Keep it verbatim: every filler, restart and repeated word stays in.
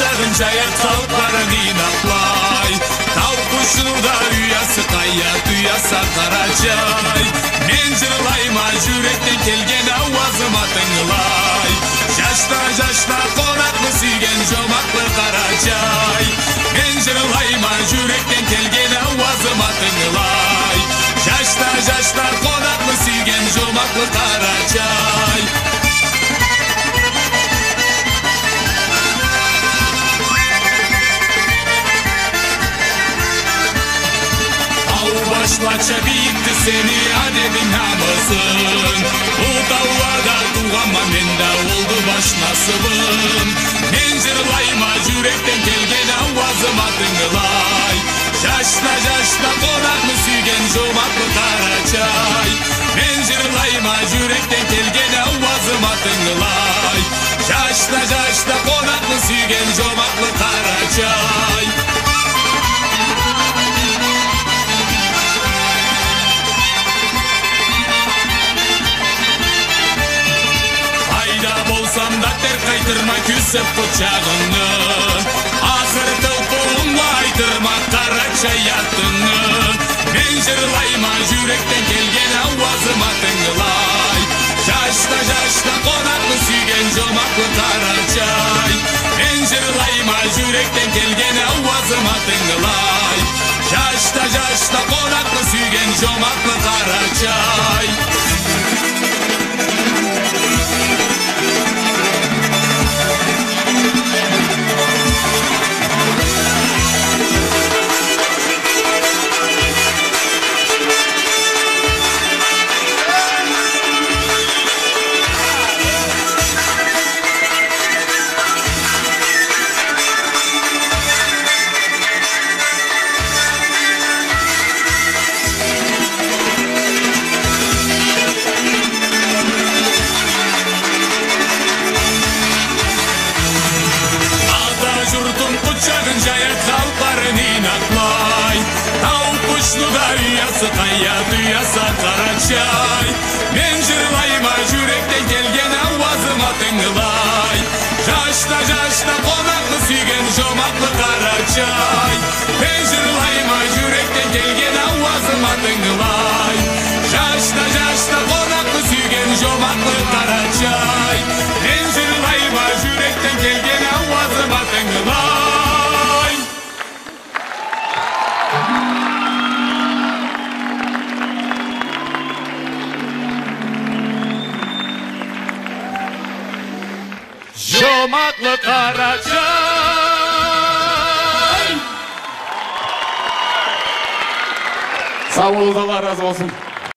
Къучагъын джаят халкъларын ийнакълай. Тау къушну да уясы къаят, уяса Къарачай. Мен джырлайма джюрекден келген ауазыма тынгылай. Джашла, джашла, къонакъны сюйген джомакълы Къарачай. Мен джырлайма джюрекден келген ауазыма тынгылай. Джашла, джашла, къонакъны сюйген джомакълы Къарачай. Тау башлача бийикди сени адебинг, намысынг. Бу таулада туугъанма мен да, олду баш насыбым. Мен джырлайма джюрекден келген ауазыма тынгылай. Джашла, джашла, къонакъны сюйген джомакълы Къарачай. Мен джырлайма джюрекден келген ауазыма тынгылай. Джашла, джашла, къонакъны сюйген джомакълы Къарачай. Къайда болсам да терк къайтырма кюсюп къучагъынгы. Ахыр тылпыуумла айтырма Къарачай атынгы. Мен джырлайма джюрекден келген ауазыма тынгылай. Джашла, джашла, къонакъны сюйген джомакълы Къарачай. Мен джырлайма джюрекден келген ауазыма тынгылай. Джашла, джашла, къонакъны сюйген джомакълы Къарачай. Ата джуртум къучагъын джаят халкъларын ийнакълай. Тау къушну да уясы къаят, уяса Къарачай. Мен джырлайма джюрекден келген ауазыма тынгылай. Джашла, джашла, къонакъны сюйген джомакълы Къарачай. Мен джырлайма джюрекден келген ауазыма тынгылай. Джашла, джашла, къонакъны сюйген джомакълы Къарачай. Мен джырлайма джюрекден келген ауазыма тынгылай. Джомакълы Къарачай! Сау болугъуз, Аллах разы болсун.